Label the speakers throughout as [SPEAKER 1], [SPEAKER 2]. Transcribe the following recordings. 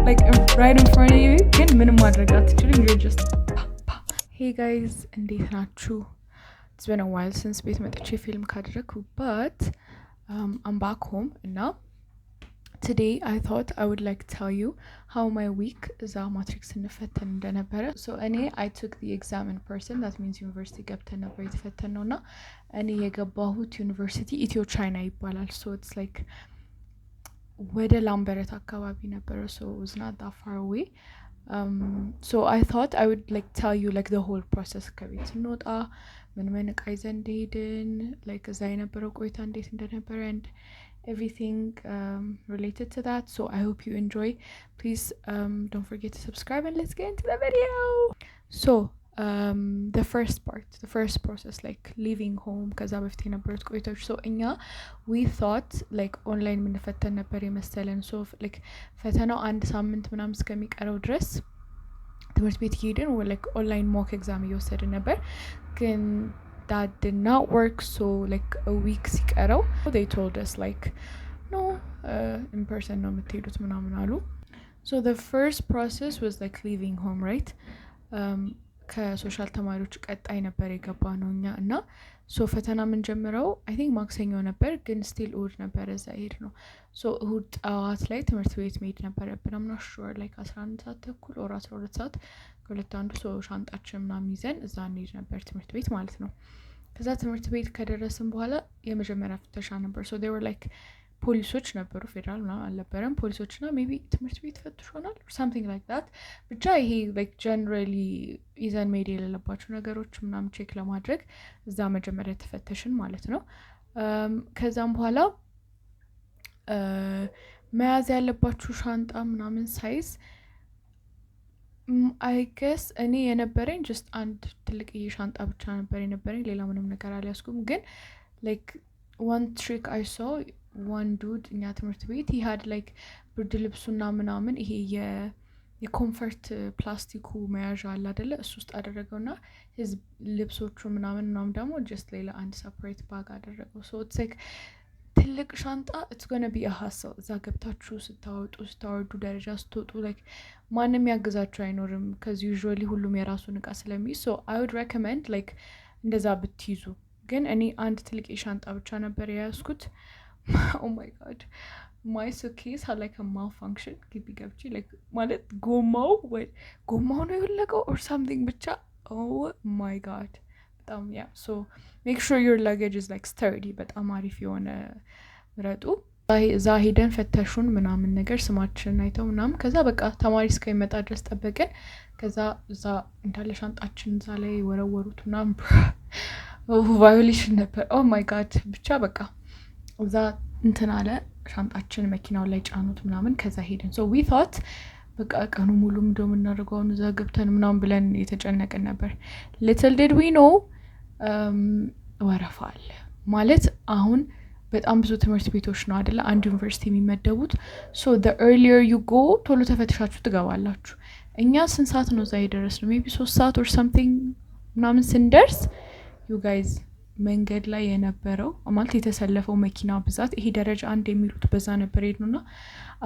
[SPEAKER 1] Like right in front of you፣ ግን ምንም ማድረግ አትችልም። You're just ፓ። Hey guys፣ እንዴት ናችሁ? It's been a while since ቤት መጥቼ ፊልም ካደረግኩ፣ but I'm back home እና today I thought I would like tell you how my week እዛ ማትሪክ ስንፈተን እንደነበረ። So እኔ I took the exam in person. That means ዩኒቨርሲቲ ገብተን ነበር የተፈተንነው። እና እኔ የገባሁት ዩኒቨርሲቲ ኢትዮ ቻይና ይባላል። So it's like ወደ ላምበረት አካባቢ ነበረ፣ so it's not that far away. So I thought I would like tell you like the whole process፣ ከቤት ስንወጣ ምን ምን እቃ ይዘን እንደሄድን፣ like እዛ የነበረው ቆይታ እንዴት እንደነበረ and everything related to that. So I hope you enjoy. Please don't forget to subscribe and let's get into the video. So the first part, the first process, like leaving home፣ ከዛ በፊት የነበሩት ቆይታዎች። So እኛ we thought like online የምንፈተን ነበር የመሰለን። So like ፈተናው አንድ ሳምንት ምናምን እስከሚቀረው ድረስ ትምህርት ቤት እየሄድን like online mock exam እየወሰድን ነበር፣ ግን that did not work. So like a week ሲቀረው they told us like, "No, in person ነው የምትሄዱት" ምናምን አሉ። So the first process was like leaving home, right? ከ social ተማሪዎች ቀጣይ ነበር የገባነው እኛ። እና so ፈተና የምንጀምረው I think ማክሰኞ ነበር፣ ግን still እሁድ ነበር እዛ የሄድነው። So እሁድ ጠዋት ላይ ትምህርት ቤት መሄድ ነበረብን። I'm not sure, like 11 ሰዓት ተኩል or 12 ሰዓት፣ ከሁለት አንዱ። So ሻንጣችን ምናምን ይዘን እዛ እንሄድ ነበር ትምህርት ቤት ማለት ነው። ከዛ ትምህርት ቤት ከደረስን በኋላ የመጀመሪያ ፍተሻ ነበር። So there were like ፖሊሶች ነበሩ፣ ፌዴራል ምናምን አልነበረም። ፖሊሶች እና maybe ትምህርት ቤት ፈትሾናል፣ something like that። ብቻ ይሄ like generally ይዘን መሄድ የሌለባቸው ነገሮች ምናምን check ለማድረግ እዛ መጀመሪያ ተፈተሽን ማለት ነው። ከዛም በኋላ መያዝ ያለባችሁ ሻንጣ ምናምን size፣ I guess እኔ የነበረኝ just አንድ ትልቅዬ ሻንጣ ብቻ ነበር የነበረኝ። ሌላ ምንም ነገር አልያዝኩም። ግን like one trick I saw one dude እኛ ትምህርት ቤት፣ he had like ብርድ ልብሱና ምናምን ይሄ የ comfort ፕላስቲኩ መያዣ አለ አደለ? እሱ ውስጥ አደረገው እና his ልብሶቹ ምናምን ምናምን ደግሞ just ሌላ አንድ separate bag አደረገው። So it's like ትልቅ ሻንጣ it's gonna be a hassle። እዛ ገብታችሁ ስታወጡ ስታወርዱ፣ ደረጃ ስትወጡ like ማንም ያግዛችሁ አይኖርም፣ 'cause usually ሁሉም የራሱን እቃ ስለሚይዝ። So I would recommend like እንደዛ ብትይዙ። ግን እኔ አንድ ትልቅ የሻንጣ ብቻ ነበር የያዝኩት። Oh my God, my suitcase had like a malfunction። ግቢ ገብቼ like ማለት ጎማው ወይ ጎማው ነው የወለቀው or something ብቻ፣ oh my God፣ በጣም። Yeah, so make sure your luggage is like sturdy። በጣም አሪፍ የሆነ ምረጡ። እዛ ሄደን ፈተሹን ምናምን ነገር፣ ስማችንን አይተው ምናምን። ከዛ በቃ ተማሪ እስከሚመጣ ድረስ ጠበቅን። ከዛ እዛ እንዳለ ሻንጣችን እዛ ላይ ወረወሩት ምናምን፣ violation ነበር። Oh my God፣ ብቻ በቃ እዛ እንትን አለ፣ ሻንጣችን መኪናው ላይ ጫኑት ምናምን። ከዛ ሄድን። So we thought በቃ ቀኑ ሙሉ ምንድነው የምናደርገው እዛ ገብተን ምናምን ብለን የተጨነቅን ነበር። Little did we know ወረፋ አለ። ማለት አሁን በጣም ብዙ ትምህርት ቤቶች ነው አደለ አንድ ዩኒቨርሲቲ የሚመደቡት? So the earlier you go ቶሎ ተፈትሻችሁ ትገባላችሁ። እኛ ስንት ሰዓት ነው እዛ የደረስነው? Maybe 3 ሰዓት or something ምናምን። ስንደርስ you guys፣ መንገድ ላይ የነበረው ማለት የተሰለፈው መኪና ብዛት፣ ይሄ ደረጃ አንድ የሚሉት በዛ ነበር የሄድነው። እና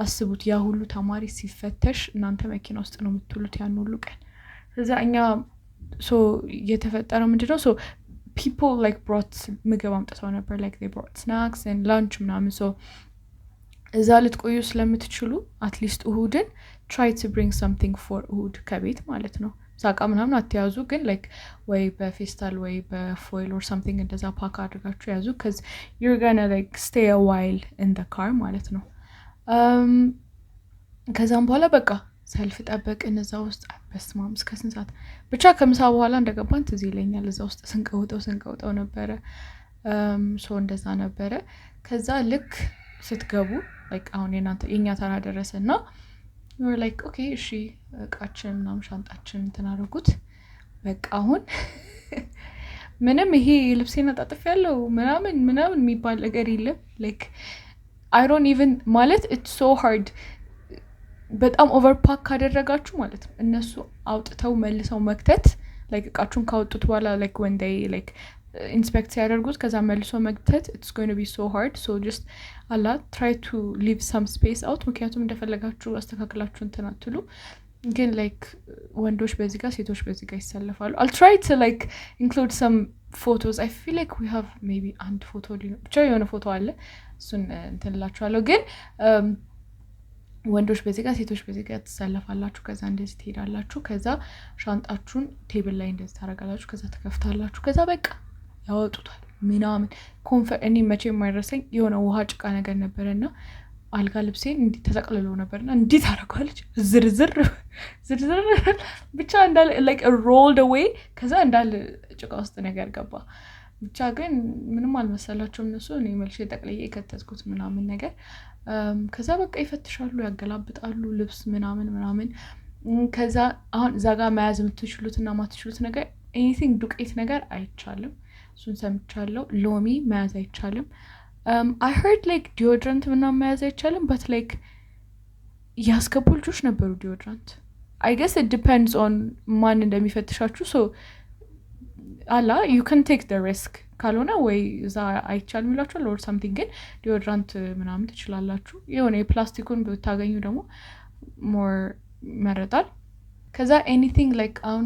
[SPEAKER 1] አስቡት፣ ያ ሁሉ ተማሪ ሲፈተሽ እናንተ መኪና ውስጥ ነው የምትውሉት ያን ሁሉ ቀን። ከዛ እኛ so የተፈጠረው ምንድነው? So people like brought ምግብ አምጥተው ነበር፣ like they brought snacks and lunch ምናምን። So እዛ ልትቆዩ ስለምትችሉ at least እሁድን try to bring something for እሁድ ከቤት ማለት ነው። ሳቃ ምናምን አትያዙ፣ ግን like ወይ በፌስታል ወይ በ foil or something እንደዛ pack አድርጋችሁ ያዙ፣ 'cause you're gonna like stay a while in the car ማለት ነው። ከዛም በኋላ በቃ ሰልፍ ጠበቅን እዛ ውስጥ። በስማም፣ እስከ ስንት ሰዓት ብቻ፣ ከምሳ በኋላ እንደገባን ትዝ ይለኛል። እዛ ውስጥ ስንቀውጠው ስንቀውጠው ነበረ። So እንደዛ ነበረ። ከዛ ልክ ስትገቡ like አሁን የናንተ የእኛ ተራ ደረሰ እና we're like, "Okay, እሺ።" እቃችን ምናምን ሻንጣችን እንትን አደረጉት። በቃ አሁን ምንም ይሄ ልብሴን አጣጥፍ ያለው ምናምን ምናምን የሚባል ነገር የለም። Like I don't even ማለት it's so hard። በጣም overpack ካደረጋችሁ ማለት ነው፣ እነሱ አውጥተው መልሰው መክተት፣ like እቃችሁን ካወጡት በኋላ like when they like inspect ሲያደርጉት ከዛ መልሶ መግተት it's going to be so hard. So just አላ try to leave some space out፣ ምክንያቱም እንደፈለጋችሁ አስተካክላችሁ እንትን አትሉ። ግን like ወንዶች በዚህ ጋር፣ ሴቶች በዚህ ጋር ይሰለፋሉ። I'll try to like include some photos. I feel like we have maybe አንድ ፎቶ፣ ብቻ የሆነ ፎቶ አለ፣ እሱን እንትን እላችኋለሁ። ግን ወንዶች በዚህ ጋር፣ ሴቶች በዚህ ጋር ትሰለፋላችሁ። ከዛ እንደዚህ ትሄዳላችሁ። ከዛ ሻንጣችሁን table ላይ እንደዚህ ታደርጋላችሁ። ከዛ ትከፍታላችሁ። ከዛ በቃ ያወጡታል ምናምን። Comforter፣ እኔ መቼ የማይረሳኝ የሆነ ውሃ ጭቃ ነገር ነበረና አልጋ ልብሴን እንዲህ ተጠቅልሎ ነበርና እንዲህ ታደርገዋለች፣ ዝርዝር ዝርዝር ብቻ እንዳለ like rolled away። ከዛ እንዳለ ጭቃ ውስጥ ነገር ገባ። ብቻ ግን ምንም አልመሰላቸውም እነሱ። እኔ መልሼ ጠቅልዬ የከተትኩት ምናምን ነገር። ከዛ በቃ ይፈትሻሉ፣ ያገላብጣሉ ልብስ ምናምን ምናምን። ከዛ አሁን እዛ ጋር መያዝ የምትችሉት እና ማትችሉት ነገር፣ anything ዱቄት ነገር አይቻልም። እሱን ሰምቻለሁ። ሎሚ መያዝ አይቻልም። I heard like deodorant ምናምን መያዝ አይቻልም፣ but like ያስገቡ ልጆች ነበሩ deodorant። I guess it depends on ማን እንደሚፈትሻችሁ። So አላ you can take the risk፣ ካልሆነ ወይ እዛ አይቻልም ይሏችኋል or something። ግን deodorant ምናምን ትችላላችሁ። የሆነ የፕላስቲኩን ብታገኙ ደግሞ more ይመረጣል። ከዛ anything like አሁን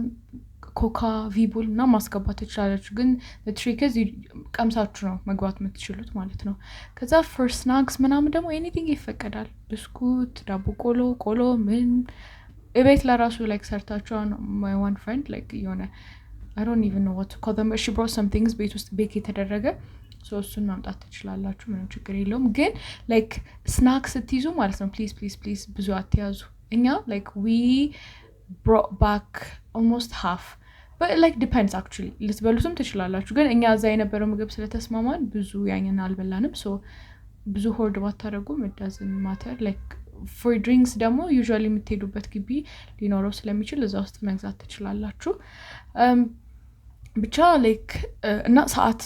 [SPEAKER 1] ኮካ፣ ቪቡል እና ማስገባት ትችላላችሁ። ግን trick is ቀምሳችሁ ነው መግባት የምትችሉት ማለት ነው። ከዛ for snacks ምናምን ደግሞ anything ይፈቀዳል። ብስኩት፣ ዳቦ ቆሎ፣ ቆሎ ምን እቤት ለራሱ like ሰርታችሁ፣ my one friend like የሆነ፣ I don't even know what to call them, she brought some things ቤት ውስጥ bake የተደረገ፣ so እሱን ማምጣት ትችላላችሁ። ምንም ችግር የለውም። ግን like snack ስትይዙ ማለት ነው፣ please, please, please ብዙ አትያዙ። እኛ like we brought back almost half, like depends actually፣ ልትበሉትም ትችላላችሁ። ግን እኛ እዛ የነበረው ምግብ ስለተስማማን ብዙ ያኝን አልበላንም። So ብዙ hoard ባታደረጉም doesn't matter. Like for drinks ደግሞ usually የምትሄዱበት ግቢ ሊኖረው ስለሚችል እዛ ውስጥ መግዛት ትችላላችሁ። ብቻ like እና ሰዓት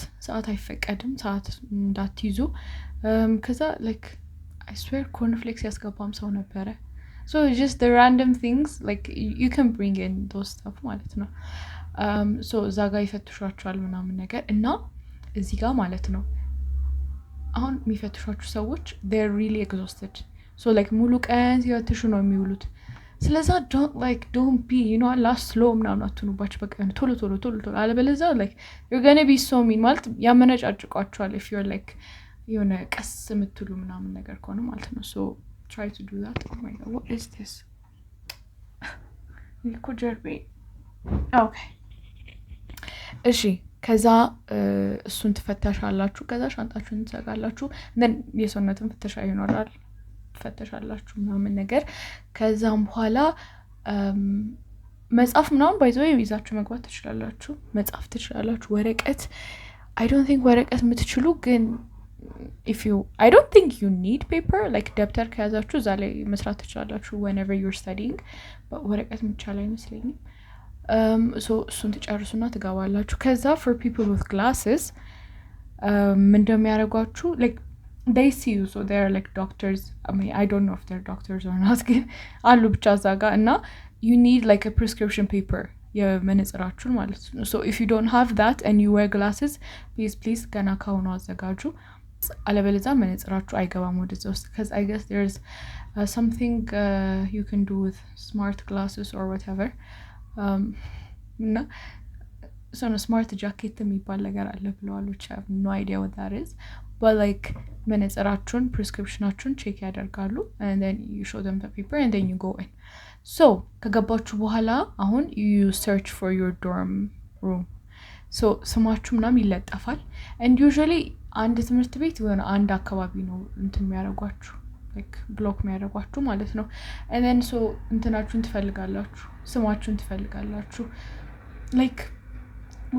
[SPEAKER 1] አይፈቀድም፣ ሰዓት እንዳትይዙ። ከዛ like I swear cornflakes ያስገባም ሰው ነበረ። So just random things like you can bring in those stuff ማለት ነው። So እዛ ጋር ይፈትሿቸዋል ምናምን ነገር። እና እዚህ ጋር ማለት ነው አሁን የሚፈትሿችሁ ሰዎች they're really exhausted, so like ሙሉ ቀን ሲፈትሹ ነው የሚውሉት። ስለዛ don't like don't be last slow ምናምን አትሁኑባቸው። በቃ ቶሎ ቶሎ ቶሎ ቶሎ፣ አለበለዛ like you're gonna be so mean፣ ማለት ያመነጫጭቋቸዋል if you're like የሆነ ቀስ የምትሉ ምናምን ነገር ከሆነ ማለት ነው። So try to do that. Oh my God, what is this? እኮ ጀርቤ። Okay፣ እሺ። ከዛ እሱን ትፈተሻላችሁ። ከዛ ሻንጣችሁን ትዘጋላችሁ። Then የሰውነትን ፍተሻ ይኖራል፣ ትፈተሻላችሁ ምናምን ነገር። ከዛም በኋላ መጽሐፍ ምናምን by the way ይዛችሁ መግባት ትችላላችሁ። መጻፍ ትችላላችሁ። ወረቀት I don't think ወረቀት የምትችሉ፣ ግን if you I don't think you need paper. Like ደብተር ከያዛችሁ እዛ ላይ መስራት ትችላላችሁ whenever you're studying። ወረቀት የሚቻል አይመስለኝም። So እሱን ትጨርሱና ትገባላችሁ። ከዛ for people with glasses ምን እንደሚያደርጓችሁ፣ like they see you, so they're like doctors. I mean, I don't know if they're doctors or not፣ ግን አሉ ብቻ እዛ ጋር። እና you need like a prescription paper የመነጽራችሁን ማለት ነው። So if you don't have that and you wear glasses, please, please ገና ካሁኑ አዘጋጁ። አለበለዛ መነጽራችሁ አይገባም ወደዛ ውስጥ፣ 'cause I guess there's something you can do with smart glasses or whatever። እና smart jacket የሚባል ነገር አለ ብለዋል፣ which I have no idea what that is, but like መነጽራችሁን prescription ኣችሁን check ያደርጋሉ and then you show them the paper and then you go in. So ከገባችሁ በኋላ አሁን you search for your dorm room. So ስማችሁ ምናምን ይለጠፋል and usually አንድ ትምህርት ቤት የሆነ አንድ አካባቢ ነው እንትን የሚያደርጓችሁ፣ like block የሚያደርጓችሁ ማለት ነው። And then so እንትናችሁን ትፈልጋላችሁ፣ ስማችሁን ትፈልጋላችሁ። Like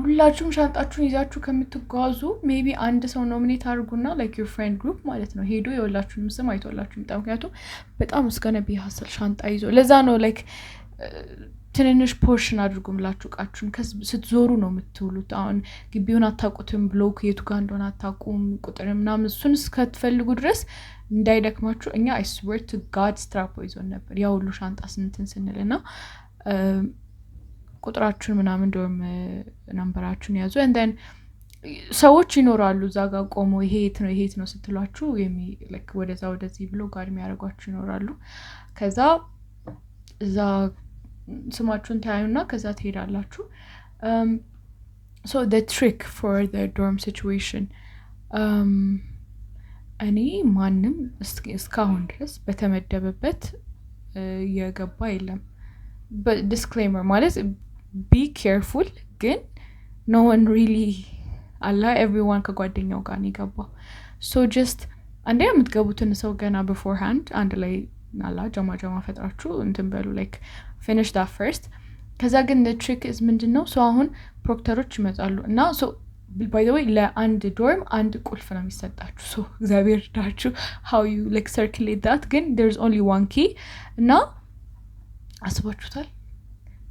[SPEAKER 1] ሁላችሁም ሻንጣችሁን ይዛችሁ ከምትጓዙ maybe አንድ ሰው nominate አድርጉና like your friend group ማለት ነው ሄዶ የሁላችሁንም ስም አይቶላችሁ ይምጣ። ምክንያቱም በጣም it's gonna be hassle ሻንጣ ይዞ። ለዛ ነው like ትንንሽ portion አድርጉ ምላችሁ እቃችሁን። ስትዞሩ ነው የምትውሉት። አሁን ግቢውን አታውቁትም፣ block የቱ ጋር እንደሆነ አታውቁም፣ ቁጥር ምናምን እሱን እስከትፈልጉ ድረስ እንዳይደክማችሁ። እኛ I swear to God ስትራፖ ይዞን ነበር ያ ሁሉ ሻንጣ ስንትን ስንል። እና ቁጥራችሁን ምናምን dorm number ኣችሁን ያዙ and then ሰዎች ይኖራሉ እዛ ጋር ቆመው ይሄ የት ነው፣ ይሄ የት ነው ስትሏችሁ ወደዛ ወደዚህ ብሎ guide የሚያደርጓችሁ ይኖራሉ። ከዛ እዛ ስማችሁን ታያዩና ከዛ ትሄዳላችሁ። So the trick for the dorm situation፣ እኔ ማንም እስካሁን ድረስ በተመደበበት የገባ የለም። Disclaimer ማለት be careful፣ ግን no one really አላ everyone ከጓደኛው ጋር ነው የገባው። So just አንደኛ የምትገቡትን ሰው ገና beforehand አንድ ላይ አላ ጀማ ጀማ ፈጥራችሁ እንትን በሉ፣ like finish that first። ከዛ ግን trick is ምንድን ነው? So አሁን proctor ኦች ይመጣሉ እና by the way ለአንድ dorm አንድ ቁልፍ ነው የሚሰጣችሁ። So እግዚአብሔር ይርዳችሁ how you like circulate that፣ ግን there's only one key። እና አስባችሁታል?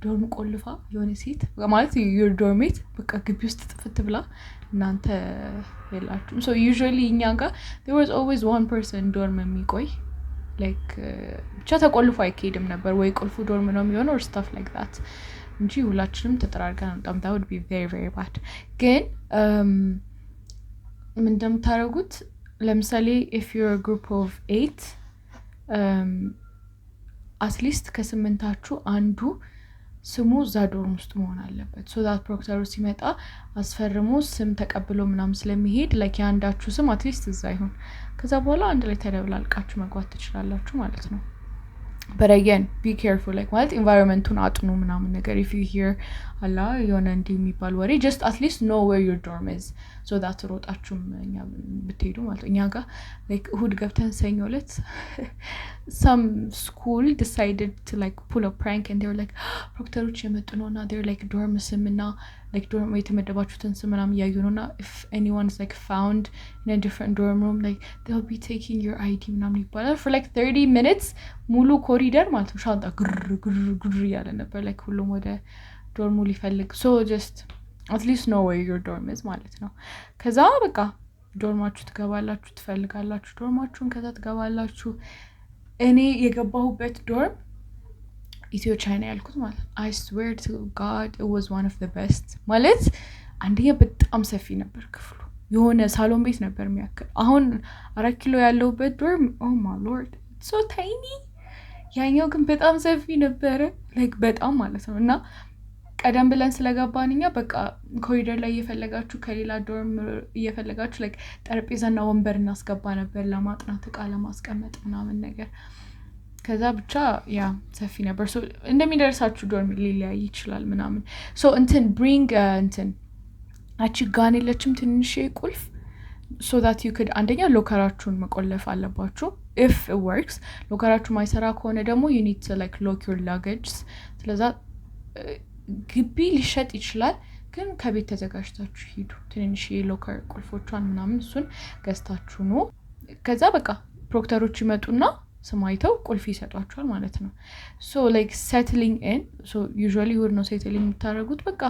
[SPEAKER 1] Dorm ቆልፋ የሆነ ሴት፣ ማለት your dormmate፣ በቃ ግቢ ውስጥ ጥፍት ብላ እናንተ የላችሁም። So usually እኛ ጋር there was always one person dorm የሚቆይ፣ like ብቻ ተቆልፎ አይካሄድም ነበር፣ ወይ ቁልፉ dorm ነው የሚሆነው or stuff like that እንጂ ሁላችንም ተጠራርገን አንወጣም። That would be very, very bad። ግን ምን እንደምታደርጉት፣ ለምሳሌ if you're group of 8፣ at least ከስምንታችሁ አንዱ ስሙ እዛ dorm ውስጥ መሆን አለበት። So that proctor ኡ ሲመጣ አስፈርሞ ስም ተቀብሎ ምናምን ስለሚሄድ like የአንዳችሁ ስም at least እዛ ይሁን። ከዛ በኋላ አንድ ላይ ተደብላልቃችሁ መግባት ትችላላችሁ ማለት ነው። But again, be careful፣ like ማለት environment ኡን አጥኑ ምናምን ነገር። If you hear አላ የሆነ እንዲህ የሚባል ወሬ፣ just at least know where your dorm is so that ሮጣችሁም እኛ ብትሄዱ ማለት ነው። እኛ ጋር like እሁድ ገብተን ሰኞ ዕለት some school decided to like pull a prank and they were like proctor ኦች የመጡ ነው እና they're like dorm ስም እና like dorm የተመደባችሁትን ስም ምናምን እያዩ ነው እና if anyone's like found in a different dorm room, like they'll be taking your ID ምናምን ይባላል። For like 30 minutes ሙሉ ኮሪደር ማለት ነው ሻንጣ ግር ግር ግር እያለ ነበር፣ like ሁሉም ወደ dorm ኡ ሊፈልግ። So just at least know where your dorm is ማለት ነው። ከዛ በቃ dorm ኣችሁ ትገባላችሁ፣ ትፈልጋላችሁ dorm ኣችሁን፣ ከዛ ትገባላችሁ። እኔ የገባሁበት dorm ኢትዮ ቻይና ያልኩት ማለት ነው፣ I swear to God, it was one of the best። ማለት አንደኛ በጣም ሰፊ ነበር ክፍሉ፣ የሆነ ሳሎን ቤት ነበር የሚያክል። አሁን አራት ኪሎ ያለሁበት dorm, oh my Lord, so tiny። ያኛው ግን በጣም ሰፊ ነበረ፣ like በጣም ማለት ነው። እና ቀደም ብለን ስለገባን እኛ በቃ ኮሪደር ላይ እየፈለጋችሁ፣ ከሌላ dorm እየፈለጋችሁ like ጠረጴዛና ወንበር እናስገባ ነበር ለማጥናት፣ እቃ ለማስቀመጥ ምናምን ነገር። ከዛ ብቻ yeah ሰፊ ነበር። እንደሚደርሳችሁ dorm ሊለያይ ይችላል ምናምን። So እንትን bring እንትን አቺ ጋን የለችም ትንሽ ቁልፍ፣ so that you could አንደኛ locker ኣችሁን መቆለፍ አለባችሁ if it works። Locker ኣችሁ ማይሰራ ከሆነ ደግሞ you need to like lock your luggages። ስለዛ ግቢ ሊሸጥ ይችላል፣ ግን ከቤት ተዘጋጅታችሁ ሂዱ። ትንንሽ የ locker ቁልፎቿን ምናምን እሱን ገዝታችሁ ኑ። ከዛ በቃ proctor ኦች ይመጡና ስም አይተው ቁልፍ ይሰጧችኋል ማለት ነው። So like settling in፣ so usually እሁድ ነው settling የምታደርጉት። በቃ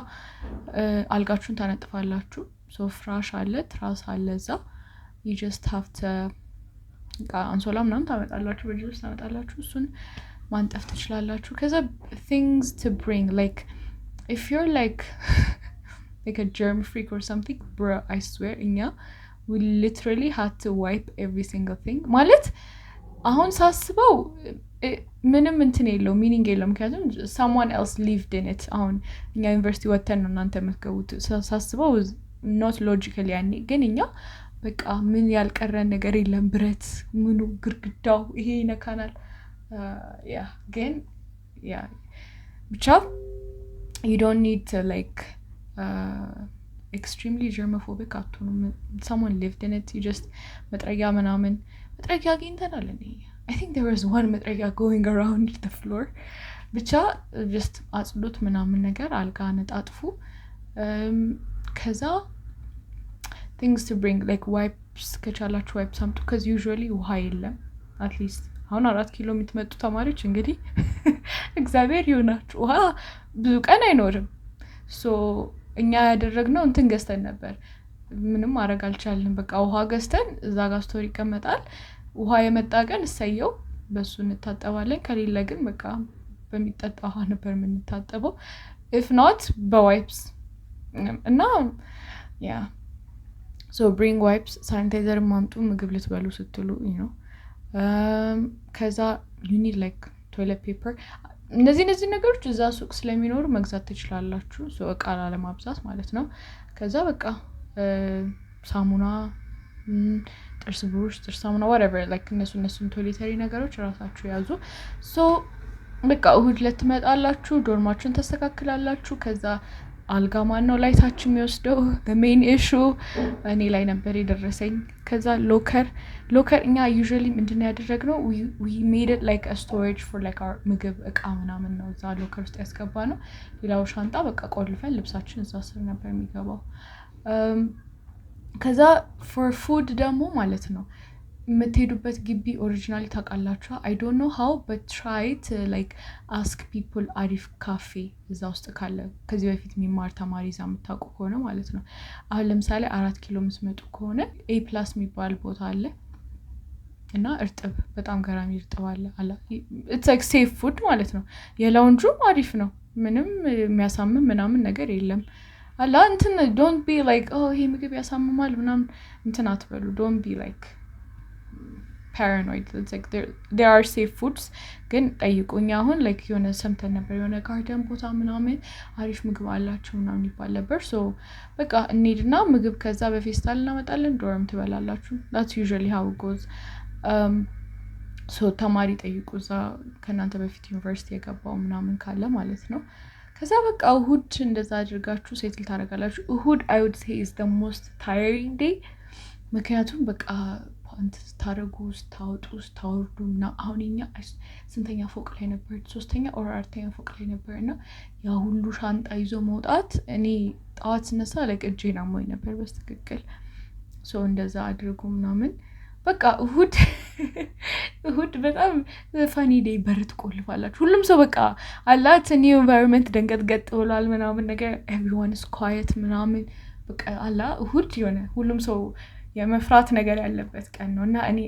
[SPEAKER 1] አልጋችሁን ታነጥፋላችሁ። So ፍራሽ አለ፣ ትራስ አለ እዛ። You just have to አንሶላ ምናምን ታመጣላችሁ፣ ብርድ ልብስ ታመጣላችሁ፣ እሱን ማንጠፍ ትችላላችሁ። ከዛ things to bring፣ like if you're like a germ freak or something, bro, I swear እኛ we literally had to wipe every single thing። ማለት አሁን ሳስበው ምንም እንትን የለው፣ meaning የለው፣ ምክንያቱም someone else lived in it። አሁን እኛ ዩኒቨርሲቲ ወተን ነው እናንተ የምትገቡት። ሳስበው not logical ያኔ፣ ግን እኛ በቃ ምን ያልቀረን ነገር የለም፣ ብረት ምኑ ግርግዳው ይሄ ይነካናል። Yeah፣ ግን yeah ብቻ you don't need to like extremely germophobic አትሆኑም። Someone lived in it. You just መጥረጊያ ምናምን፣ መጥረጊያ አግኝተናል። እኔ I think there was one መጥረጊያ going around the floor። ብቻ just አጽዱት ምናምን ነገር፣ አልጋ ነጣጥፉ። ከዛ things to bring፣ like wipes ከቻላችሁ wipes አምጡ፣ 'cause usually ውሃ የለም። At least አሁን አራት ኪሎ የምትመጡ ተማሪዎች እንግዲህ እግዚአብሔር ይሁናችሁ፣ ውሃ ብዙ ቀን አይኖርም። So እኛ ያደረግነው እንትን ገዝተን ነበር፣ ምንም ማድረግ አልቻልንም። በቃ ውሃ ገዝተን እዛ ጋር store ይቀመጣል። ውሃ የመጣ ቀን እሰየው፣ በሱ እንታጠባለን። ከሌለ ግን በቃ በሚጠጣ ውሃ ነበር የምንታጠበው፣ if not በ wipes። እና yeah So bring wipes፣ sanitizer አምጡ ምግብ ልትበሉ ስትሉ። ከዛ you need like toilet paper። እነዚህ ነገሮች እዛ ሱቅ ስለሚኖሩ መግዛት ትችላላችሁ፣ እቃ ላለማብዛት ማለት ነው። ከዛ በቃ ሳሙና፣ ጥርስ ብሩሽ፣ ጥርስ ሳሙና፣ whatever like እነሱን toiletry ነገሮች ራሳችሁ ያዙ። So በቃ እሁድ ዕለት ትመጣላችሁ፣ dorm ኣችሁን ተስተካክላላችሁ። ከዛ አልጋ ማን ነው ላይ ታች የሚወስደው? Main issue እኔ ላይ ነበር የደረሰኝ። ከዛ locker እኛ usually ምንድን ነው ያደረግነው? We made it like storage for like ምግብ እቃ ምናምን ነው እዛ locker ውስጥ ያስገባነው። ሌላው ሻንጣ በቃ ቆልፈን ልብሳችን እዛ ስር ነበር የሚገባው። ከዛ for food ደግሞ ማለት ነው የምትሄዱበት ግቢ originally ታውቃላችሁ። I don't know how, but try to like ask people አሪፍ ካፌ እዛ ውስጥ ካለ፣ ከዚህ በፊት የሚማር ተማሪ እዛ የምታውቁ ከሆነ ማለት ነው። አሁን ለምሳሌ 4 ኪሎ የምትመጡ ከሆነ A Plus የሚባል ቦታ አለ እና እርጥብ፣ በጣም ገራሚ እርጥብ አለ። It's like safe food ማለት ነው። የ lounge ኡም አሪፍ ነው። ምንም የሚያሳምም ምናምን ነገር የለም። አላ እንትን don't be like "ይሄ ምግብ ያሳምማል" ምናምን እንትን አትበሉ። Don't be like paranoid. There are safe foods፣ ግን ጠይቁኝ። አሁን like የሆነ ሰምተን ነበር፣ የሆነ garden ቦታ ምናምን አሪፍ ምግብ አላቸው ምናምን ይባል ነበር። So በቃ እንሂድና ምግብ ከዛ በፌስታል እናመጣለን፣ dorm ትበላላችሁ። That's usually how it goes. So ተማሪ ጠይቁ እዛ ከእናንተ በፊት ዩኒቨርሲቲ የገባው ምናምን ካለ ማለት ነው። ከዛ በቃ እሁድ እንደዛ አድርጋችሁ settle ታደርጋላችሁ። እሁድ I would say is the most tiring day፣ ምክንያቱም በቃ እንትን ስታደርጉ፣ ስታወጡ፣ ስታወርዱ እና አሁን እኛ ስንተኛ ፎቅ ላይ ነበር? ሶስተኛ or አራተኛ ፎቅ ላይ ነበር እና ያ ሁሉ ሻንጣ ይዞ መውጣት እኔ ጠዋት ስነሳ like እጄን አሞኝ ነበር በስትክክል። So እንደዛ አድርጉ ምናምን። በቃ እሁድ በጣም funny day። በር ትቆልፋላችሁ። ሁሉም ሰው በቃ አላት new environment ደንገጥገጥ ብሏል ምናምን ነገር፣ everyone is quiet ምናምን። በቃ አላ እሁድ የሆነ ሁሉም ሰው የመፍራት ነገር ያለበት ቀን ነው። እና እኔ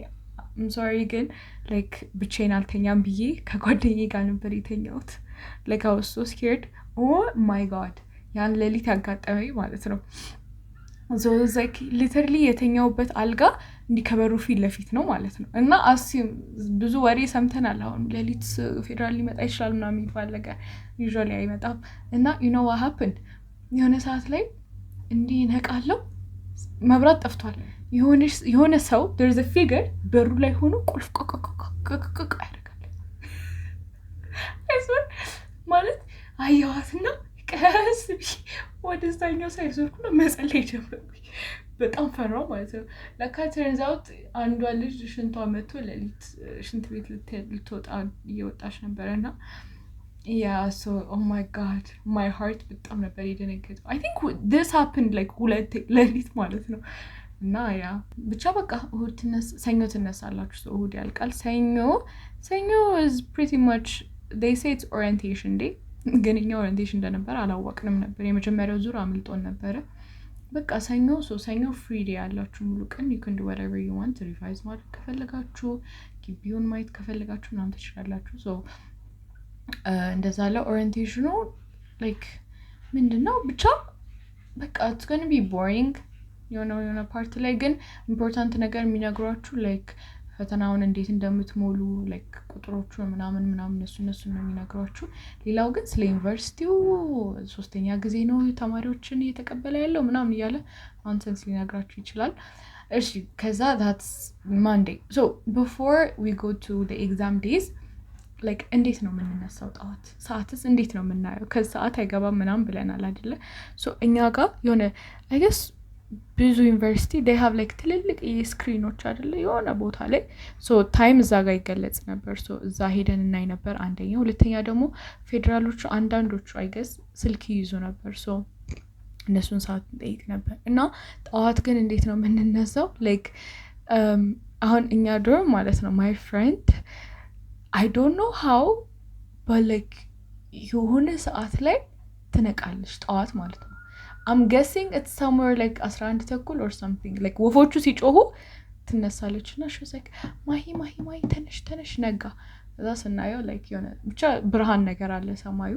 [SPEAKER 1] sorry ግን like ብቻዬን አልተኛም ብዬ ከጓደኛዬ ጋር ነበር የተኛሁት። Like I was so scared. Oh my God፣ ያን ሌሊት ያጋጠመኝ ማለት ነው። Like literally የተኛሁበት አልጋ እንዲህ ከበሩ ፊት ለፊት ነው ማለት ነው። እና assume ብዙ ወሬ ሰምተናል። አሁን ሌሊት ፌዴራል ሊመጣ ይችላል ምናምን የሚባል ነገር፣ usually አይመጣም። እና you know what happened? የሆነ ሰዓት ላይ እንዲህ ነቃለው፣ መብራት ጠፍቷል። የሆነ ሰው፣ there's a figure በሩ ላይ ሆኖ ቁልፍ ቆቆቆቆቆ ያደርጋል ማለት አየዋትና ቀስ ብዬ ወደዛኛው side ዞርኩና መጸለይ ጀመርኩኝ። በጣም ፈራው ማለት ነው። ለካ turns out አንዷ ልጅ ሽንቷ መጥቶ ሌሊት ሽንት ቤት ልትወጣ እየወጣች ነበረ። እና yeah, so oh my God, my heart በጣም ነበር የደነገጠው። I think this happened like ሁለት ሌሊት ማለት ነው። እና yeah ብቻ በቃ እሁድ ሰኞ ትነሳላችሁ። እሁድ ያልቃል። ሰኞ is pretty much, they say it's orientation day፣ ግን እኛ orientation እንደነበረ አላወቅንም ነበር። የመጀመሪያው ዙር አምልጦን ነበረ። በቃ ሰኞ፣ so ሰኞ free day ያላችሁ ሙሉ ቀን፣ you can do whatever you want። Revise ማድረግ ከፈለጋችሁ፣ ግቢውን ማየት ከፈለጋችሁ ምናምን ትችላላችሁ። So እንደዛ አለ። Orientation ኑ like ምንድን ነው ብቻ በቃ it's gonna be boring የሆነ part ላይ፣ ግን important ነገር የሚነግሯችሁ like ፈተናውን እንዴት እንደምትሞሉ፣ like ቁጥሮቹ ምናምን ምናምን እነሱን ነው የሚነግሯችሁ። ሌላው ግን ስለ ዩኒቨርሲቲው ሶስተኛ ጊዜ ነው ተማሪዎችን እየተቀበለ ያለው ምናምን እያለ nonsense ሊነግራችሁ ይችላል። እሺ፣ ከዛ that's Monday. So before we go to exam days, like እንዴት ነው የምንነሳው? ጠዋት ሰዓትስ እንዴት ነው የምናየው? ከሰዓት አይገባም ምናምን ብለናል አይደለ? So እኛ ጋር የሆነ I guess ብዙ ዩኒቨርሲቲ they have like ትልልቅ screen ኦች አይደለ የሆነ ቦታ ላይ፣ so time እዛ ጋር ይገለጽ ነበር። So እዛ ሄደን እናይ ነበር አንደኛ። ሁለተኛ ደግሞ ፌዴራሎቹ አንዳንዶቹ I guess ስልክ ይይዙ ነበር። So እነሱን ሰዓት እንጠይቅ ነበር። እና ጠዋት ግን እንዴት ነው የምንነሳው? Like አሁን እኛ dorm ማለት ነው my friend, I don't know how, but like የሆነ ሰዓት ላይ ትነቃለች ጠዋት ማለት ነው። I'm guessing it's somewhere like 11:30 or something, like ወፎቹ ሲጮሁ ትነሳለች። እና she's like "ማሂ፣ ማሂ፣ ማሂ፣ ተነሽ፣ ተነሽ፣ ነጋ።" ከዛ ስናየው like የሆነ ብቻ ብርሃን ነገር አለ ሰማዩ።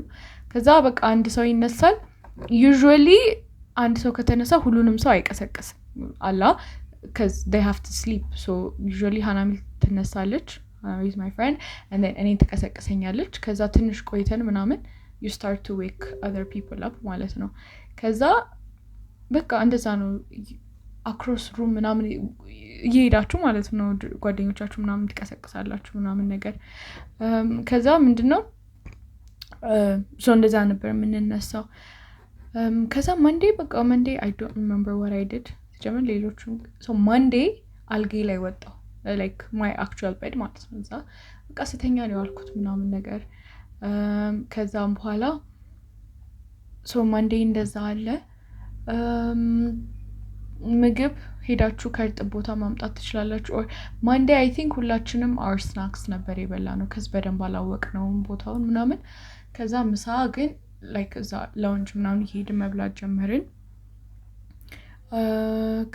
[SPEAKER 1] ከዛ በቃ አንድ ሰው ይነሳል። Usually አንድ ሰው ከተነሳ ሁሉንም ሰው አይቀሰቅስም። አላ 'cause they have to sleep. So usually ሀናሚል ትነሳለች፣ ሀናሚል is my friend, and then እኔን ትቀሰቅሰኛለች። ከዛ ትንሽ ቆይተን ምናምን you start to wake other people up ማለት ነው። ከዛ በቃ እንደዛ ነው፣ across room ምናምን እየሄዳችሁ ማለት ነው፣ ጓደኞቻችሁ ምናምን ትቀሰቅሳላችሁ ምናምን ነገር። ከዛ ምንድን ነው፣ so እንደዛ ነበር የምንነሳው። ከዛ Monday፣ በቃ Monday I don't remember what I did ሲጀምር። ሌሎቹም፣ Monday አልጋዬ ላይ ወጣሁ፣ like my actual bed ማለት ነው። እዛ በቃ ስተኛ ነው የዋልኩት ምናምን ነገር። ከዛም በኋላ so Monday እንደዛ አለ። ምግብ ሄዳችሁ ከእርጥብ ቦታ ማምጣት ትችላላችሁ። Or Monday I think ሁላችንም our snacks ነበር የበላነው 'cause በደንብ አላወቅነውም ቦታውን ምናምን። ከዛ ምሳ ግን like እዛ lounge ምናምን እየሄድን መብላት ጀመርን።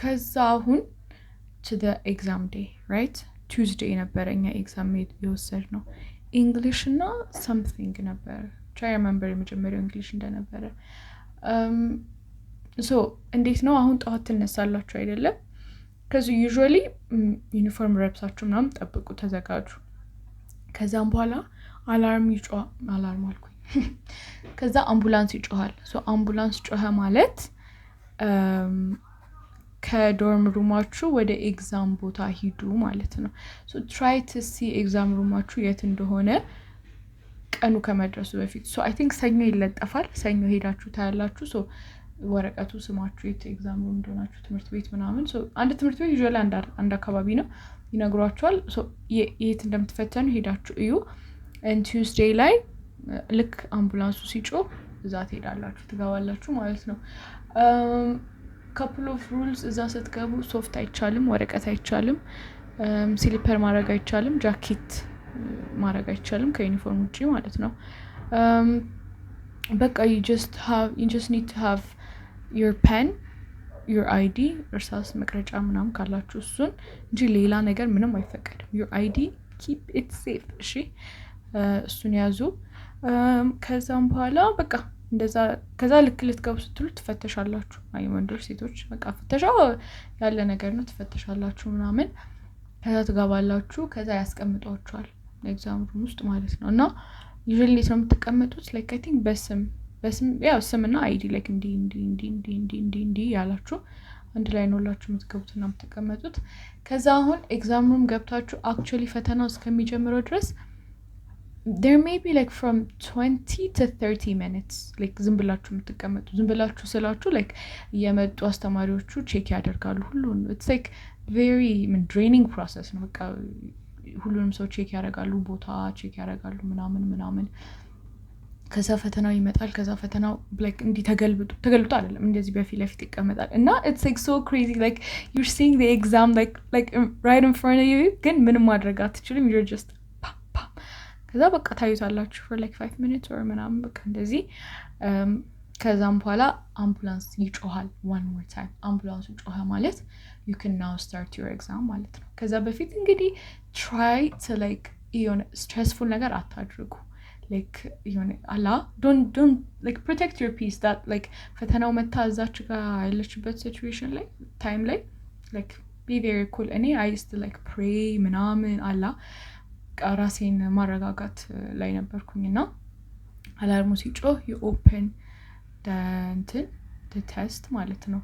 [SPEAKER 1] ከዛ አሁን to the exam day, right? Tuesday ነበረ እኛ exam የወሰድነው፣ English እና something ነበረ። ብቻ remember የመጀመሪያው English እንደነበረ። So እንዴት ነው፣ አሁን ጠዋት ትነሳላችሁ አይደለም? ከዚ usually ዩኒፎርም ለብሳችሁ ምናምን ጠብቁ፣ ተዘጋጁ። ከዛም በኋላ alarm ይጮ፣ alarm አልኩኝ፣ ከዛ አምቡላንስ ይጮሃል። So አምቡላንስ ጮኸ ማለት ከ dorm room ኣችሁ ወደ exam ቦታ ሂዱ ማለት ነው። So try to see exam room ኣችሁ የት እንደሆነ ቀኑ ከመድረሱ በፊት። So I think ሰኞ ይለጠፋል። ሰኞ ሄዳችሁ ታያላችሁ። So ወረቀቱ ስማችሁ የት exam room እንደሆናችሁ፣ ትምህርት ቤት ምናምን፣ አንድ ትምህርት ቤት usually አንድ አካባቢ ነው፣ ይነግሯችኋል። የት እንደምትፈተኑ ሄዳችሁ እዩ። Tuesday ላይ ልክ አምቡላንሱ ሲጮህ እዛ ትሄዳላችሁ፣ ትገባላችሁ ማለት ነው። Couple of rules፣ እዛ ስትገቡ ሶፍት አይቻልም፣ ወረቀት አይቻልም፣ slipper ማድረግ አይቻልም፣ ጃኬት ማድረግ አይቻልም ከዩኒፎርም ውጭ ማለት ነው። በቃ you just need to have your pen, your ID፣ እርሳስ፣ መቅረጫ ምናምን ካላችሁ እሱን እንጂ ሌላ ነገር ምንም አይፈቀድም። Your ID, keep it safe፣ እሺ፣ እሱን ያዙ። ከዛም በኋላ በቃ እንደዛ፣ ከዛ ልክ ልትገቡ ስትሉ ትፈተሻላችሁ። አይ ወንዶች ሴቶች፣ በቃ ፍተሻው ያለ ነገር ነው። ትፈተሻላችሁ ምናምን፣ ከዛ ትገባላችሁ። ከዛ ያስቀምጧችኋል exam room ውስጥ ማለት ነው። እና usually እንዴት ነው የምትቀመጡት? Like I think በስም በስም፣ ያው ስምና ID፣ like እንዲህ እንዲህ እንዲህ እንዲህ እንዲህ እንዲህ እንዲህ ያላችሁ አንድ ላይ ነው ሁላችሁ የምትገቡትና የምትቀመጡት። ከዛ አሁን exam room ገብታችሁ actually ፈተናው እስከሚጀምረው ድረስ there may be like from 20 to 30 minutes like ዝም ብላችሁ የምትቀመጡ። ዝም ብላችሁ ስላችሁ like እየመጡ አስተማሪዎቹ check ያደርጋሉ ሁሉን። It's like very draining process ነው። በቃ ሁሉንም ሰው check ያደርጋሉ፣ ቦታ check ያደርጋሉ ምናምን ምናምን። ከዛ ፈተናው ይመጣል። ከዛ ፈተናው like እንዲህ ተገልብጦ፣ ተገልብጦ አይደለም፣ እንደዚህ በፊት ለፊት ይቀመጣል እና it's like so crazy, like you're seeing the exam like right in front of you፣ ግን ምንም ማድረግ አትችሉም። You're just ፓ፣ ከዛ በቃ ታዩታላችሁ for like 5 minutes or ምናምን፣ በቃ እንደዚህ። ከዛም በኋላ አምቡላንስ ይጮሃል። One more time አምቡላንሱ ጮኸ ማለት you can now start your exam ማለት ነው። ከዛ በፊት እንግዲህ try to like የሆነ stressful ነገር አታድርጉ። Like የሆነ አላ don't like protect your peace that like ፈተናው መታ እዛች ጋር ያለችበት situation ላይ፣ time ላይ like be very cool። እኔ I used to like pray ምናምን፣ አላ ራሴን ማረጋጋት ላይ ነበርኩኝ። እና alarm ኡ ሲጮህ you open እንትን test ማለት ነው።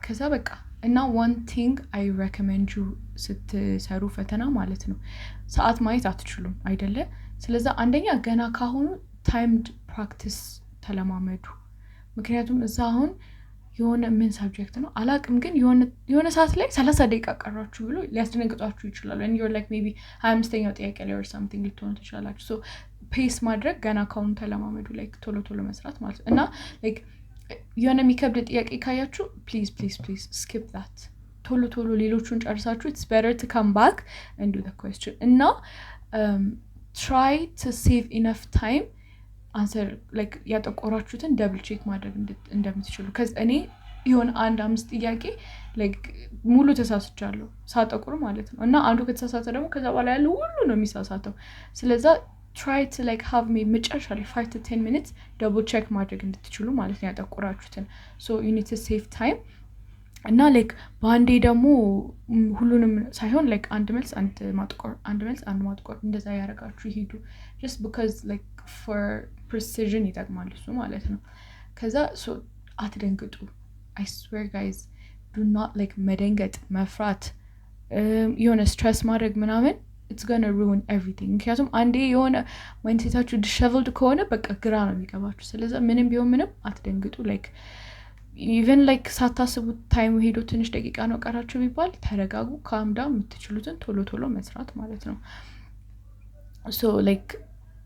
[SPEAKER 1] ከዛ በቃ እና one thing I recommend you፣ ስትሰሩ ፈተና ማለት ነው፣ ሰዓት ማየት አትችሉም አይደለ? ስለዛ አንደኛ ገና ካሁኑ timed practice ተለማመዱ። ምክንያቱም እዛ አሁን የሆነ ምን subject ነው አላቅም፣ ግን የሆነ ሰዓት ላይ 30 ደቂቃ ቀራችሁ ብሎ ሊያስደነግጧችሁ ይችላሉ። You're like maybe 25ኛው ጥያቄ ላይ or something ልትሆኑ ትችላላችሁ። So pace ማድረግ ገና ካሁኑ ተለማመዱ፣ like ቶሎ ቶሎ መስራት ማለት ነው። እና like የሆነ የሚከብድ ጥያቄ ካያችሁ please, please, please skip that። ቶሎ ቶሎ ሌሎቹን ጨርሳችሁ it's better to come back and do the question። እና try to save enough time answer like ያጠቆራችሁትን double check ማድረግ እንደምትችሉ። 'Cause እኔ የሆነ አንድ አምስት ጥያቄ like ሙሉ ተሳስቻለሁ ሳጠቁር ማለት ነው። እና አንዱ ከተሳሳተ ደግሞ ከዛ በኋላ ያለው ሁሉ ነው የሚሳሳተው። ስለዛ try to like have maybe መጨረሻ ላይ 5 to 10 minutes double check ማድረግ እንድትችሉ ማለት ነው ያጠቆራችሁትን። So you need to save time። እና like በአንዴ ደግሞ ሁሉንም ሳይሆን like አንድ መልስ አንድ ማጥቆር፣ አንድ መልስ አንድ ማጥቆር እንደዛ ያደረጋችሁ ይሄዱ፣ just because like for precision ይጠቅማል እሱ ማለት ነው። ከዛ አትደንግጡ። I swear, guys, do not like መደንገጥ፣ መፍራት፣ የሆነ stress ማድረግ ምናምን፣ it's gonna ruin everything። ምክንያቱም አንዴ የሆነ mindset ኣችሁ disheveled ከሆነ በቃ ግራ ነው የሚገባችሁ። ስለዚ ምንም ቢሆን ምንም አትደንግጡ። Like even like ሳታስቡት time ኡ ሄዶ ትንሽ ደቂቃ ነው ቀራችሁ ቢባል ተረጋጉ። Calm down፣ የምትችሉትን ቶሎ ቶሎ መስራት ማለት ነው። So like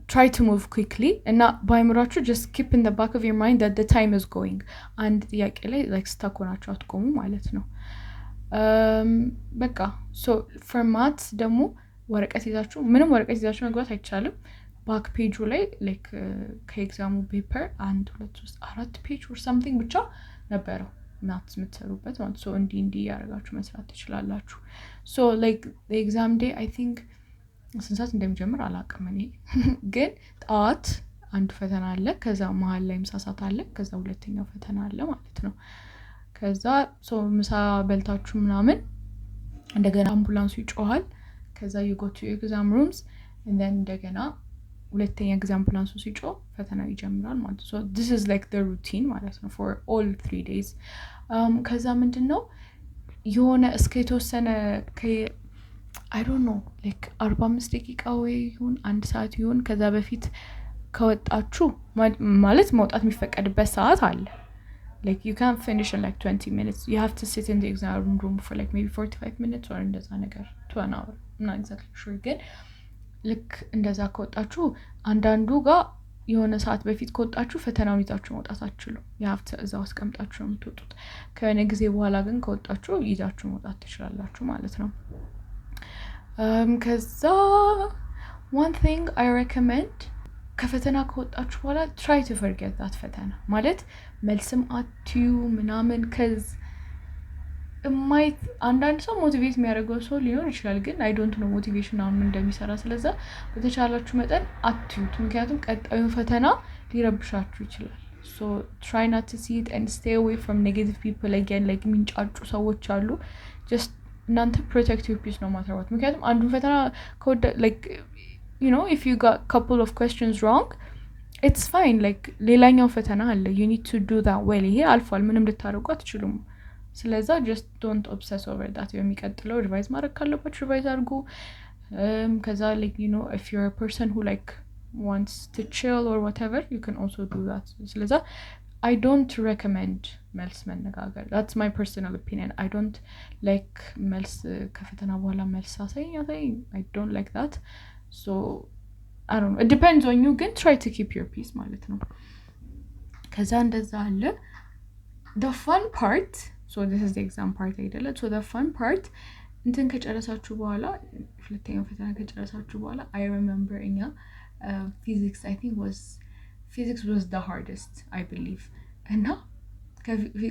[SPEAKER 1] try to move quickly እና በአይምሯችሁ just keep in back of your mind that time is going። አንድ ጥያቄ ላይ like stuck ሆናችሁ አትቆሙ ማለት ነው። በቃ so for maths ደግሞ ወረቀት ይዛችሁ፣ ምንም ወረቀት ይዛችሁ መግባት አይቻልም። Back page ኡ ላይ like ከ exam ኡ paper አንድ፣ ሁለት፣ ሶስት፣ አራት page or something ብቻ ነበረው maths የምትሰሩበት ማለት። So እንዲህ እንዲህ እያደረጋችሁ መስራት ትችላላችሁ። So like exam day I think ስንት ሰዓት እንደሚጀምር አላውቅም እኔ፣ ግን ጠዋት አንዱ ፈተና አለ፣ ከዛ መሀል ላይ ምሳ ሰዓት አለ፣ ከዛ ሁለተኛው ፈተና አለ ማለት ነው። ከዛ ምሳ በልታችሁ ምናምን እንደገና አምቡላንሱ ይጮሃል። ከዛ you go to exam rooms፣ እንደገና ሁለተኛ ጊዜ አምቡላንሱ ሲጮህ ፈተናው ይጀምራል ማለት ነው። This is like the routine ማለት ነው for all 3 days። ከዛ ምንድን ነው የሆነ እስከ የተወሰነ፣ I don't know, like 45 ደቂቃ ወይ ይሁን አንድ ሰዓት ይሁን ከዛ በፊት ከወጣችሁ፣ ማለት መውጣት የሚፈቀድበት ሰዓት አለ። Like you can't finish in like 20 minutes. You have to sit in the exam room for like maybe 45 minutes or እንደዛ ነገር to an hour, I'm not exactly sure። ግን ልክ እንደዛ ከወጣችሁ፣ አንዳንዱ ጋር የሆነ ሰዓት በፊት ከወጣችሁ ፈተናውን ይዛችሁ መውጣት አትችሉም። You have to እዛው አስቀምጣችሁ ነው የምትወጡት። ከሆነ ጊዜ በኋላ ግን ከወጣችሁ ይዛችሁ መውጣት ትችላላችሁ ማለት ነው። ከዛ one thing I recommend፣ ከፈተና ከወጣችሁ በኋላ try to forget that ፈተና፣ ማለት መልስም አትዩ ምናምን፣ 'cause might አንዳንድ ሰው motivate የሚያደርገው ሰው ሊኖር ይችላል። ግን I don't know motivation አሁን ምን እንደሚሰራ። ስለዛ በተቻላችሁ መጠን አትዩት፣ ምክንያቱም ቀጣዩን ፈተና ሊረብሻችሁ ይችላል። So try not to see it and stay away from negative people again። Like የሚንጫጩ ሰዎች አሉ። Just እናንተ protect your peace no matter what። ምክንያቱም አንዱን ፈተና ከወደ like if you got couple of questions wrong, it's fine። Like ሌላኛው ፈተና አለ፣ you need to do that well። ይሄ አልፏል፣ ምንም ልታደርጉ አትችሉም። ስለዛ just don't obsess over that። የሚቀጥለው revise ማድረግ ካለባችሁ revise አድርጉ። ከዛ like if you're person who like wants to chill or whatever, you can also do that። ስለዛ I don't recommend መልስ መነጋገር። That's my personal opinion። I don't like መልስ፣ ከፈተና በኋላ መልስ አሳይኝ አሳይኝ፣ I don't like that። So I don't know, it depends on you፣ ግን try to keep your peace ማለት ነው። ከዛ እንደዛ አለ። The fun part, so this is exam part አይደለ? So the fun part፣ እንትን ከጨረሳችሁ በኋላ፣ ሁለተኛው ፈተና ከጨረሳችሁ በኋላ፣ I remember እኛ ፊዚክስ፣ I think was physics was the hardest, I believe፣ እና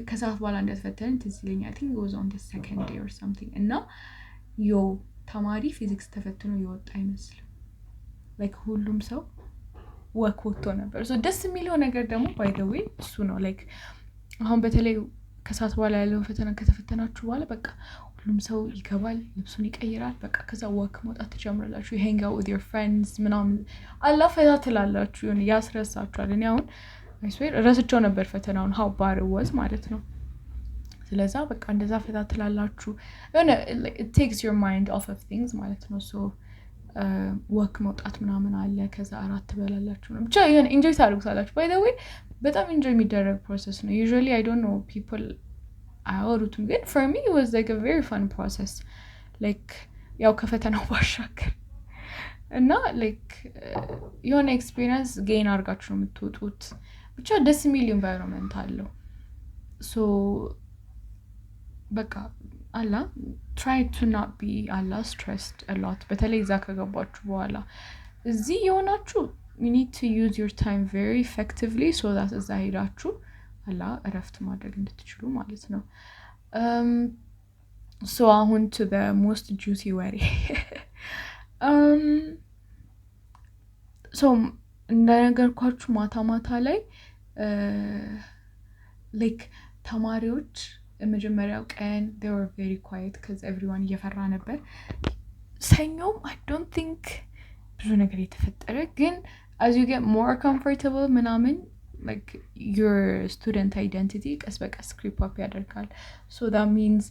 [SPEAKER 1] ከሰዓት በኋላ እንደተፈተንን ትዝ ይለኛል። I think was on the second day or something። እና yo ተማሪ ፊዚክስ ተፈትኖ የወጣ አይመስልም። Like ሁሉም ሰው walk ወጥቶ ነበር። So ደስ የሚለው ነገር ደግሞ by the way እሱ ነው። Like አሁን በተለይ ከሰዓት በኋላ ያለውን ፈተና ከተፈተናችሁ በኋላ በቃ ሁሉም ሰው ይገባል፣ ልብሱን ይቀይራል። በቃ ከዛ walk መውጣት ትጀምራላችሁ። Hang out with your friends ምናምን አላ ፈታ ትላላችሁ። የሆነ ያስረሳችኋል። እኔ አሁን I swear ረስቸው ነበር ፈተናውን፣ how bad it was ማለት ነው። ስለዛ በቃ እንደዛ ፈታ ትላላችሁ። የሆነ takes your mind off of things ማለት ነው። So walk መውጣት ምናምን አለ። ከዛ እራት ትበላላችሁ፣ ብቻ የሆነ enjoy ታደርጉታላችሁ። By the way በጣም enjoy የሚደረግ process ነው። Usually, I don't know, people አያወሩትም፣ ግን for me was like very fun process፣ like ያው ከፈተናው ባሻገር። እና like የሆነ experience gain አድርጋችሁ ነው የምትወጡት። ብቻ ደስ የሚል environment አለው። So በቃ አላ try to not be አላ stressed a lot፣ በተለይ እዛ ከገባችሁ በኋላ። እዚህ የሆናችሁ you need to use your time very effectively so that እዛ ሄዳችሁ አላ እረፍት ማድረግ እንድትችሉ ማለት ነው። So አሁን to the most juicy ወሬ። So እንደነገርኳችሁ ማታ ማታ ላይ like ተማሪዎች መጀመሪያው ቀን they were very quiet 'cause everyone እየፈራ ነበር። ሰኞም I don't think ብዙ ነገር የተፈጠረ፣ ግን as you get more comfortable ምናምን like your student identity ቀስ በቀስ creep up ያደርጋል። So that means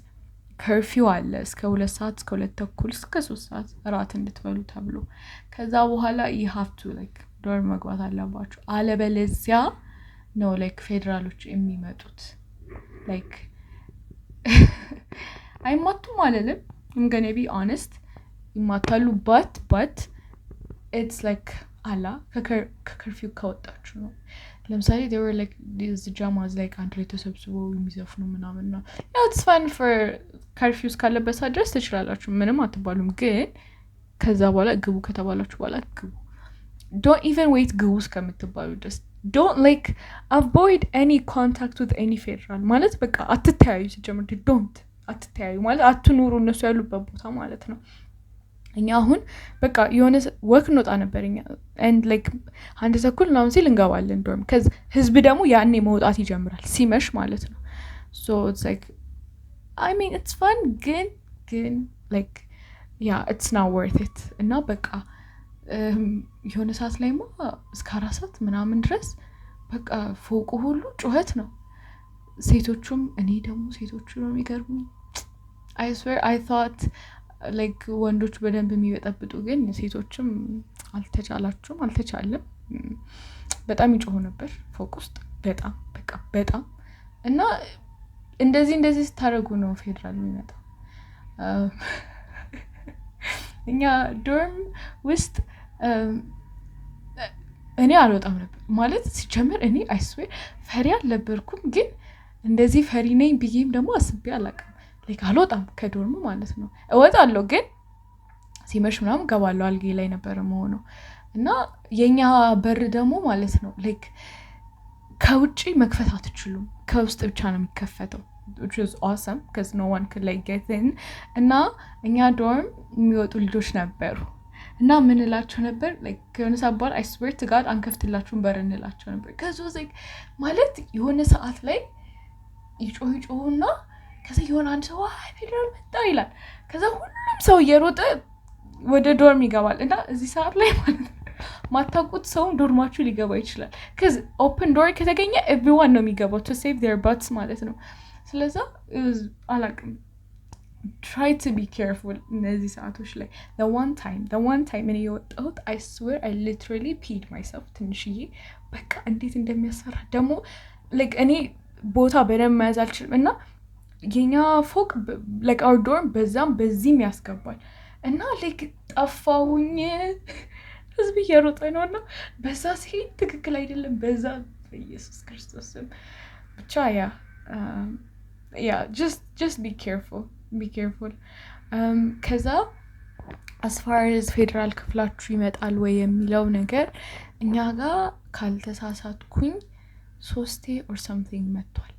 [SPEAKER 1] curfew አለ፣ እስከ 2 ሰዓት፣ እስከ 2:30፣ እስከ 3 ሰዓት እራት እንድትበሉ ተብሎ። ከዛ በኋላ you have to like dorm መግባት አለባችሁ፣ አለበለዚያ ነው like ፌዴራሎች የሚመጡት። Like አይማቱም አልልም፣ I'm gonna be honest፣ ይማታሉ፣ but it's like አላ ከ curfew ከወጣችሁ ነው። ለምሳሌ there were like these ጃማዝ like አንድ ላይ ተሰብስበው የሚዘፍኑ ምናምን ነው። ያው it's fun for curfew እስካለበት ሰዓት ድረስ ትችላላችሁ፣ ምንም አትባሉም። ግን ከዛ በኋላ ግቡ ከተባላችሁ በኋላ ግቡ። Don't even wait ግቡ እስከምትባሉ ድረስ። Don't like avoid any contact with any ፌዴራል። ማለት በቃ አትተያዩ። ሲጀምር don't አትተያዩ ማለት አትኑሩ እነሱ ያሉበት ቦታ ማለት ነው። እኛ አሁን በቃ የሆነ walk እንወጣ ነበር እኛ and like 1:30 ምናምን ሲል እንገባለን dorm፣ 'cause ህዝብ ደግሞ ያኔ መውጣት ይጀምራል ሲመሽ ማለት ነው። So it's like, I mean, it's fun ግን like yeah, it's not worth it። እና በቃ የሆነ ሰዓት ላይማ እስከ 4 ሰዓት ምናምን ድረስ በቃ ፎቁ ሁሉ ጩኸት ነው። ሴቶቹም፣ እኔ ደግሞ ሴቶቹ ነው የሚገርሙኝ። I swear I thought like ወንዶች በደንብ የሚበጠብጡ፣ ግን ሴቶችም አልተቻላችሁም፣ አልተቻለም። በጣም ይጮሁ ነበር ፎቅ ውስጥ፣ በጣም በቃ በጣም። እና እንደዚህ እንደዚህ ስታደርጉ ነው ፌዴራል የሚመጣው። እኛ dorm ውስጥ እኔ አልወጣም ነበር። ማለት ሲጀምር እኔ I swear ፈሪ አልነበርኩም፣ ግን እንደዚህ ፈሪ ነኝ ብዬም ደግሞ አስቤ አላውቅም። Like አልወጣም ከ dorm ማለት ነው። እወጣለሁ ግን ሲመሽ ምናምን ገባለሁ። አልጌ ላይ ነበር መሆነው። እና የኛ በር ደግሞ ማለት ነው like ከውጭ መክፈት አትችሉም፣ ከውስጥ ብቻ ነው የሚከፈተው፣ which is awesome because no one could like get in። እና እኛ dorm የሚወጡ ልጆች ነበሩ እና ምን እላቸው ነበር፣ ከሆነ ሰዓት በኋላ I swear to God አንከፍትላችሁም በር እንላቸው ነበር። 'Cause like ማለት የሆነ ሰዓት ላይ ይጮህ ይጮሁና ከዛ የሆነ አንድ ሰው "አይ ፌዴራል መጣ" ይላል። ከዛ ሁሉም ሰው እየሮጠ ወደ dorm ይገባል። እና እዚህ ሰዓት ላይ ማለት ነው ማታውቁት ሰውም dorm ኣችሁ ሊገባ ይችላል። 'Cause open door ከተገኘ everyone ነው የሚገባው to save their butts ማለት ነው። ስለዛ አላቅም፣ try to be careful እነዚህ ሰዓቶች ላይ። One time እኔ የወጣሁት I swear I literally peed myself ትንሽዬ። በቃ እንዴት እንደሚያስፈራ ደግሞ like እኔ ቦታ በደንብ መያዝ አልችልም እና የኛ ፎቅ like our dorm በዛም በዚህም ያስገባል እና like ጠፋሁኝ። ህዝብ እየሮጠ ነው እና በዛ ሲሄድ ትክክል አይደለም፣ በዛ በኢየሱስ ክርስቶስ ስም። ብቻ yeah, just be careful, be careful። ከዛ as far as ፌዴራል ክፍላችሁ ይመጣል ወይ የሚለው ነገር እኛ ጋር ካልተሳሳትኩኝ ሶስቴ or something መጥቷል።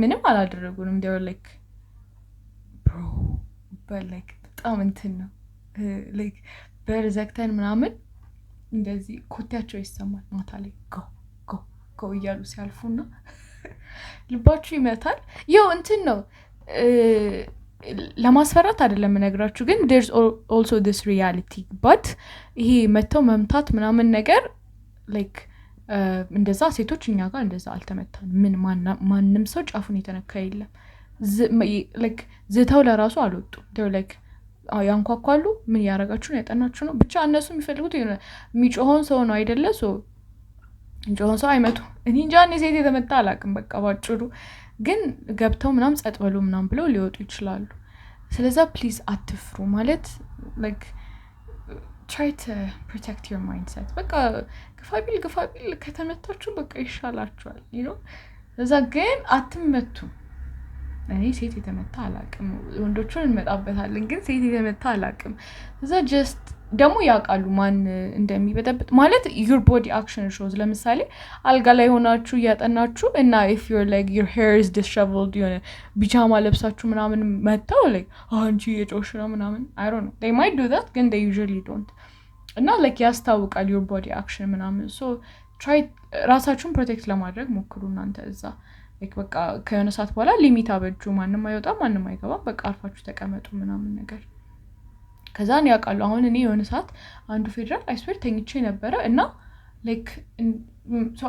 [SPEAKER 1] ምንም አላደረጉንም። They're like bro, but like በጣም እንትን ነው፣ like በር ዘግተን ምናምን እንደዚህ ኮቴያቸው ይሰማል ማታ ላይ go go go እያሉ ሲያልፉና ልባችሁ ይመታል። ያው እንትን ነው፣ ለማስፈራት አይደለም የምነግራችሁ፣ ግን there's also this reality, but ይሄ መተው መምታት ምናምን ነገር like እንደዛ ሴቶች እኛ ጋር እንደዛ አልተመታንም። ምን ማንም ሰው ጫፉን የተነካ የለም። Like ዝተው ለራሱ አልወጡም። Like ያንኳኳሉ። ምን እያደረጋችሁ ነው? ያጠናችሁ ነው? ብቻ እነሱ የሚፈልጉት የሚጮኸውን ሰው ነው አይደለ? So የሚጮኸውን ሰው አይመቱ። እኔ እንጃ፣ እኔ ሴት የተመታ አላውቅም። በቃ ባጭሩ ግን ገብተው ምናምን ጸጥ በሉ ምናምን ብለው ሊወጡ ይችላሉ። ስለዛ please አትፍሩ። ማለት like try to protect your mindset። በቃ ግፋቢል ግፋቢል ከተመታችሁ በቃ ይሻላችኋል። እዛ ግን አትመቱም። እኔ ሴት የተመታ አላውቅም። ወንዶቹን እንመጣበታለን፣ ግን ሴት የተመታ አላውቅም። እዛ just ደግሞ ያውቃሉ ማን እንደሚበጠብጥ። ማለት your body action shows። ለምሳሌ አልጋ ላይ ሆናችሁ እያጠናችሁ እና if you're like your hair is disheveled፣ የሆነ ቢጃማ ለብሳችሁ ምናምን መጥተው like "አንቺ እየጮሽ ነው" ምናምን፣ I don't know, they might do that ግን they usually don't። እና like ያስታውቃል your body action ምናምን። So try ራሳችሁን protect ለማድረግ ሞክሩ። እናንተ እዛ Like በቃ ከሆነ ሰዓት በኋላ limit አበጁ። ማንም አይወጣም፣ ማንም አይገባም፣ በቃ አርፋችሁ ተቀመጡ ምናምን ነገር። ከዛን ያውቃሉ። አሁን እኔ የሆነ ሰዓት አንዱ ፌዴራል I swear ተኝቼ ነበረ እና like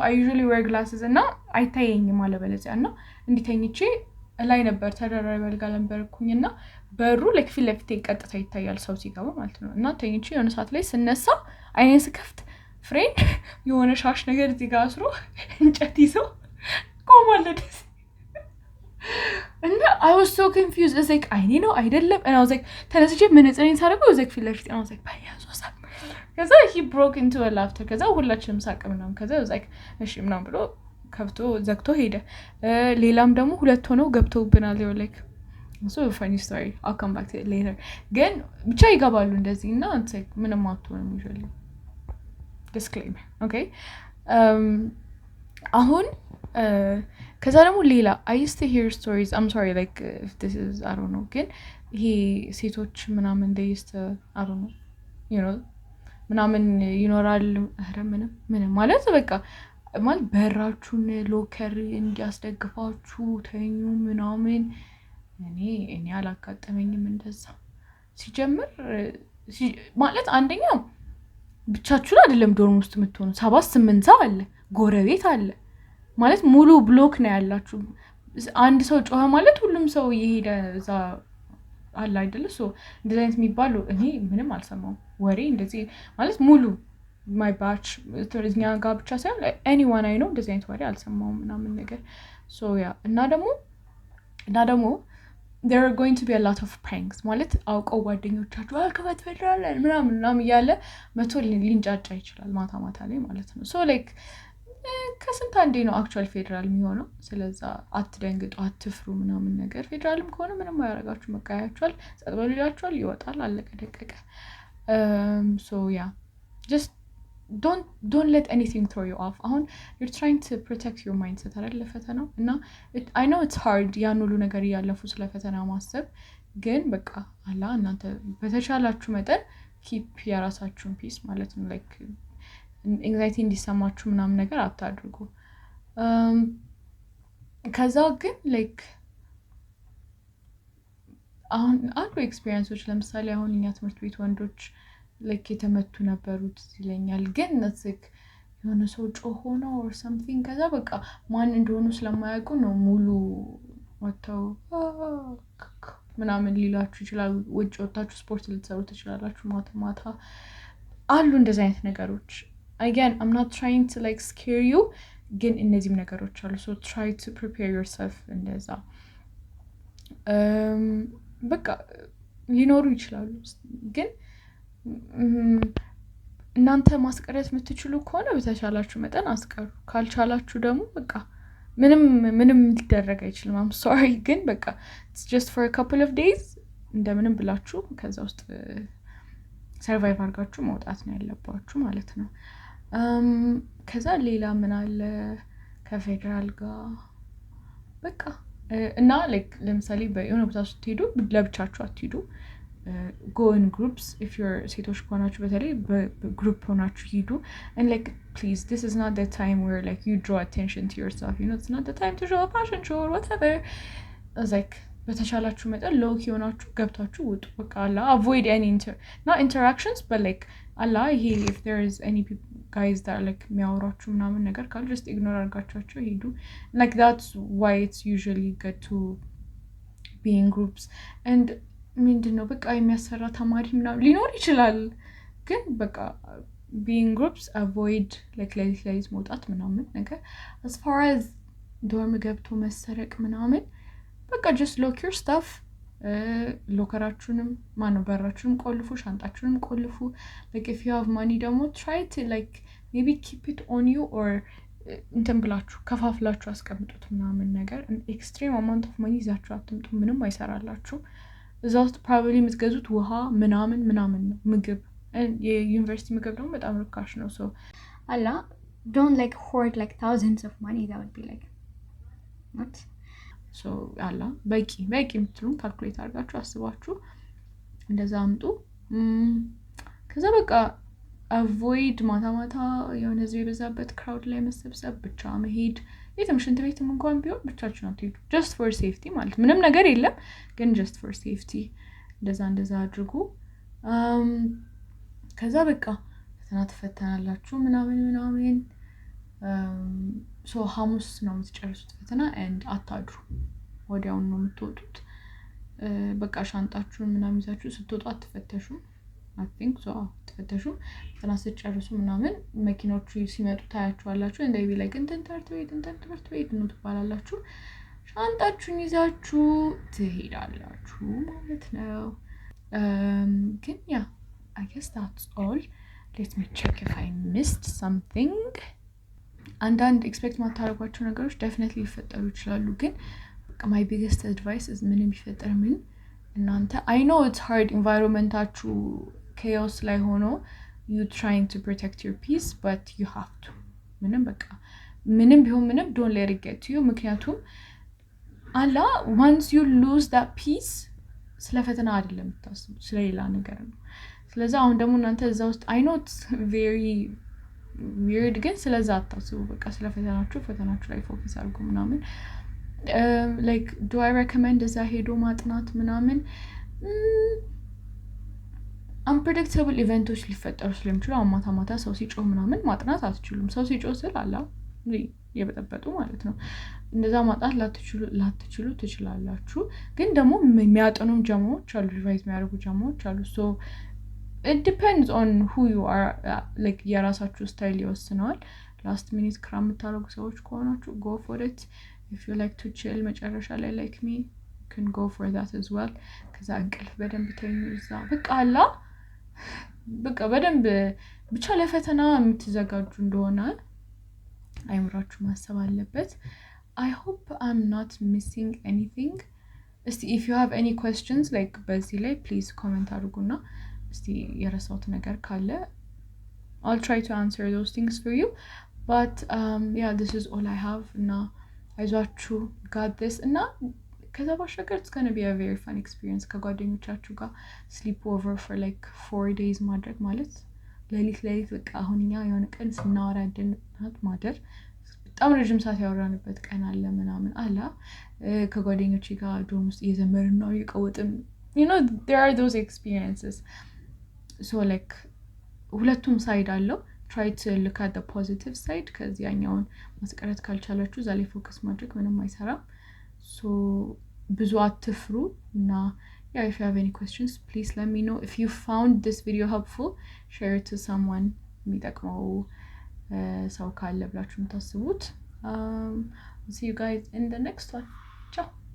[SPEAKER 1] I usually wear glasses እና አይታየኝም አለበለዚያ። እና እንዲህ ተኝቼ ላይ ነበር፣ ተደራራቢ አልጋ ነበርኩኝ እና በሩ like ፊት ለፊቴ ቀጥታ ይታያል ሰው ሲገባ ማለት ነው። እና ተኝቼ የሆነ ሰዓት ላይ ስነሳ አይኔን ስከፍት friend የሆነ ሻሽ ነገር እዚህ ጋር አስሮ እንጨት ይዘው ቆሟል ደስ እና I was so confused, like አይኔ ነው አይደለም። እና like ተነስቼ መነጽሬን ሳደርገው like ፊት ለፊት ነው፣ like በኢየሱስ። ከዛ he broke into laughter። ከዛ ሁላችንም ሳቅ ምናምን። ከዛ like እሺ ምናምን ብሎ ከፍቶ ዘግቶ ሄደ። ሌላም ደግሞ ሁለት ሆነው ገብተውብናል። ው like እሱ funny story, I'll come back later። ግን ብቻ ይገባሉ እንደዚህ እና ምንም አትሆንም usually። Disclaimer, okay። አሁን ከዛ ደግሞ ሌላ I used to hear stories, I'm sorry, like if this is, I don't know፣ ግን ይሄ ሴቶች ምናምን they used to, I don't know ምናምን ይኖራል። ኧረ ምንም ምንም ማለት በቃ ማለት በራችሁን locker እንዲያስደግፋችሁ ተኙ ምናምን። እኔ አላጋጠመኝም እንደዛ። ሲጀምር ማለት አንደኛው ብቻችሁን አይደለም dorm ውስጥ የምትሆኑ፣ ሰባት ስምንት ሰው አለ፣ ጎረቤት አለ፣ ማለት ሙሉ block ነው ያላችሁ። አንድ ሰው ጮኸ ማለት ሁሉም ሰው እየሄደ እዛ አለ አይደለ? So እንደዚህ አይነት የሚባሉ እኔ ምንም አልሰማሁም ወሬ እንደዚህ። ማለት ሙሉ my batch እኛ ጋር ብቻ ሳይሆን anyone I know እንደዚህ አይነት ወሬ አልሰማሁም ምናምን ነገር። So yeah፣ እና ደግሞ there are going to be a lot of pranks። ማለት አውቀው ጓደኞቻችሁ ክፈት ፌደራል ምናምን ምናምን እያለ መቶ ሊንጫጫ ይችላል ማታ ማታ ላይ ማለት ነው። So like ከስንት አንዴ ነው actual ፌዴራል የሚሆነው። ስለዛ አትደንግጡ፣ አትፍሩ ምናምን ነገር። ፌዴራልም ከሆነ ምንም አያደርጋችሁ፣ መቃያችኋል፣ ጸጥ በሉ ይላችኋል፣ ይወጣል፣ አለቀ ደቀቀ። So yeah, just don't let anything throw you off። አሁን you're trying to protect your mindset አይደል ለፈተናው? እና I know it's hard ያን ሁሉ ነገር እያለፉ ስለ ፈተና ማሰብ፣ ግን በቃ አላ እናንተ በተቻላችሁ መጠን keep የራሳችሁን peace ማለት ነው። Like anxiety እንዲሰማችሁ ምናምን ነገር አታድርጉ። ከዛ ግን like አሁን አሉ experience ኦች። ለምሳሌ አሁን እኛ ትምህርት ቤት ወንዶች like የተመቱ ነበሩት ይለኛል። ግን like የሆነ ሰው ጮሆ ነው or something፣ ከዛ በቃ ማን እንደሆኑ ስለማያውቁ ነው ሙሉ ወጥተው ምናምን ሊላችሁ ይችላሉ። ውጭ ወጥታችሁ ስፖርት ልትሰሩ ትችላላችሁ። ማታ ማታ አሉ እንደዚህ አይነት ነገሮች። Again, I'm not trying to like scare you፣ ግን እነዚህም ነገሮች አሉ። So try to prepare yourself። እንደዛ በቃ ሊኖሩ ይችላሉ፣ ግን እናንተ ማስቀረት የምትችሉ ከሆነ በተቻላችሁ መጠን አስቀሩ። ካልቻላችሁ ደግሞ በቃ ምንም ምንም ሊደረግ አይችልም። I'm sorry፣ ግን በቃ just for couple of days እንደምንም ብላችሁ ከዛ ውስጥ survive አድርጋችሁ መውጣት ነው ያለባችሁ ማለት ነው። ከዛ ሌላ ምን አለ ከፌዴራል ጋር? በቃ እና like ለምሳሌ የሆነ ቦታ ስትሄዱ ለብቻችሁ አትሂዱ። Go in groups if you're ሴቶች ከሆናችሁ በተለይ በ group ሆናችሁ ሂዱ። And like, please, this is not the time where like you draw attention to yourself. It's not the time to show a fashion show or whatever. It's like በተቻላችሁ መጠን low key ሆናችሁ ገብታችሁ ውጡ። በቃ አላ avoid any not interactions, but like አላ ይሄ if there is any guys that like የሚያወሯችሁ ምናምን ነገር ካሉ just ignore አድርጋችኋቸው ሂዱ። Like that's why it's usually good to be in groups. And ምንድን ነው በቃ የሚያሰራ ተማሪ ምናምን ሊኖር ይችላል፣ ግን በቃ be in groups, avoid like ሌሊት ሌሊት መውጣት ምናምን ነገር። As far as dorm ገብቶ መሰረቅ ምናምን በቃ just lock your stuff። Locker ኣችሁንም ማነው በራችሁንም ቆልፉ፣ ሻንጣችሁንም ቆልፉ። Like if you have money ደግሞ try to like maybe keep it on you or እንትን ብላችሁ ከፋፍላችሁ አስቀምጡት ምናምን ነገር። Extreme amount of money ይዛችሁ አትምጡ፣ ምንም አይሰራላችሁ። እዛ ውስጥ probably የምትገዙት ውሃ ምናምን ምናምን ነው፣ ምግብ። የዩኒቨርሲቲ ምግብ ደግሞ በጣም ርካሽ ነው። So
[SPEAKER 2] አላ don't like hoard like thousands of money. That would be like what?
[SPEAKER 1] So አላ በቂ በቂ የምትሉን calculate አድርጋችሁ አስባችሁ እንደዛ አምጡ። ከዛ በቃ Avoid ማታ ማታ የሆነ ህዝብ የበዛበት crowd ላይ መሰብሰብ፣ ብቻ መሄድ። የትም ሽንት ቤትም እንኳን ቢሆን ብቻችሁን አትሄዱ። Just for safety ማለት ምንም ነገር የለም፣ ግን just for safety እንደዛ እንደዛ አድርጉ። ከዛ በቃ ፈተና ትፈተናላችሁ ምናምን ምናምን። So ሐሙስ ነው የምትጨርሱት ፈተና and አታድሩ፣ ወዲያውኑ ነው የምትወጡት። በቃ ሻንጣችሁን ምናምን ይዛችሁ ስትወጡ አትፈተሹም። I think so፣ አትፈተሹም። ፈተና ስትጨርሱ ምናምን መኪኖቹ ሲመጡ ታያችኋላችሁ። And they'll be like እንትን ትምህርት ቤት፣ እንትን ትምህርት ቤት ነው ትባላላችሁ። ሻንጣችሁን ይዛችሁ ትሄዳላችሁ ማለት ነው። ግን yeah, I guess that's all. Let me check if I missed something. አንዳንድ expect ማታደርጓቸው ነገሮች definitely ሊፈጠሩ ይችላሉ። ግን በቃ my biggest advice ምንም ቢፈጠር ምን እናንተ፣ I know it's hard environment ኣችሁ chaos ላይ ሆኖ you trying to protect your peace, but you have to ምንም በቃ ምንም ቢሆን ምንም don't let it get to you። ምክንያቱም አላ once you lose that peace ስለ ፈተና አይደለም የምታስቡት፣ ስለሌላ ነገር ነው። ስለዚ አሁን ደግሞ እናንተ እዛ ውስጥ፣ I know it's very weird፣ ግን ስለዛ አታስቡ። በቃ ስለ ፈተናችሁ፣ ፈተናችሁ ላይ focus አድርጉ ምናምን። Like, do I recommend እዛ ሄዶ ማጥናት ምናምን? Unpredictable event ኦች ሊፈጠሩ ስለሚችሉ አሁን ማታ ማታ ሰው ሲጮህ ምናምን ማጥናት አትችሉም። ሰው ሲጮህ ስል አላ የበጠበጡ ማለት ነው። እንደዛ ማጥናት ላትችሉ ትችላላችሁ። ግን ደግሞ የሚያጠኑም ጀማዎች አሉ፣ revise የሚያደርጉ ጀማዎች አሉ። So it depends on who you are, like የራሳችሁ style ይወስነዋል። Last minute cram የምታደርጉ ሰዎች ከሆናችሁ go for it. If you like to chill መጨረሻ ላይ like me, can go for that as well። ከዛ እንቅልፍ በደንብ ተኙ እዛ። በቃ አላ በቃ በደንብ ብቻ ለፈተና የምትዘጋጁ እንደሆነ አይምሯችሁ ማሰብ አለበት። I hope I'm not missing anything። እስቲ if you have any questions like በዚህ ላይ please comment አድርጉና እስቲ የረሳሁት ነገር ካለ I'll try to answer those things for you. But yeah, this is all I have። እና አይዟችሁ፣ got this። እና ከዛ ባሻገር it's gonna be a very fun experience። ከጓደኞቻችሁ ጋር sleep over for like 4 days ማድረግ ማለት ሌሊት ሌሊት በቃ አሁን እኛ የሆነ ቀን ስናወራ ያደርናት ማደር በጣም ረዥም ሰዓት ያወራንበት ቀን አለ ምናምን አለ። ከጓደኞቼ ጋር dorm ውስጥ እየዘመርን ነው እየቀወጥን። There are those experiences. So like ሁለቱም side አለው። Try to look at positive side። ከዚህ ያኛውን ማስቀረት ካልቻላችሁ እዛ ላይ focus ማድረግ ምንም አይሰራም። So ብዙ አትፍሩ እና yeah, if you have any questions, please let me know. If you found this video helpful, share it to someone የሚጠቅመው ሰው ካለ ብላችሁ የምታስቡት። See you guys in the next one. Ciao.